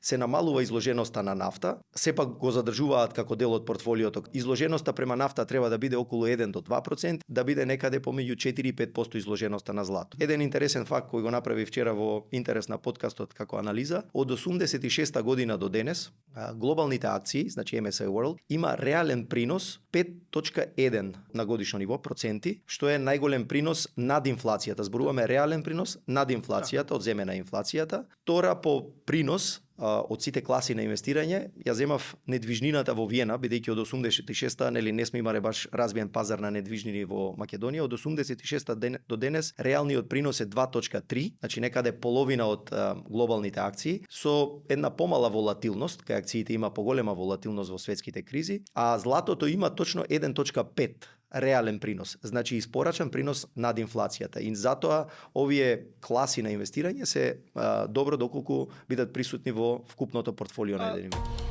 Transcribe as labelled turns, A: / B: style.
A: се намалува изложеноста на нафта, сепак го задржуваат како дел од портфолиото. Изложеноста према нафта треба да биде околу 1 до 2%, да биде некаде помеѓу 4 и 5% изложеноста на злато. Еден интересен факт кој го направи вчера во интерес на подкастот како анализа, од 86 година до денес, глобалните акции, значи MSCI World, има реален принос 5.1 на годишно ниво проценти, што е најголем принос над инфлацијата. Зборуваме реален принос над инфлацијата, од земена инфлацијата. Тора по принос од сите класи на инвестирање, ја земав недвижнината во Виена, бидејќи од 86-та, нели не сме имале баш развиен пазар на недвижнини во Македонија, од 86-та до денес реалниот принос е 2.3, значи некаде половина од глобалните акции, со една помала волатилност, кај акциите има поголема волатилност во светските кризи, а златото има точно 1.5 реален принос, значи испорачан принос над инфлацијата. И затоа овие класи на инвестирање се добро доколку бидат присутни во вкупното портфолио на еден инвеститор.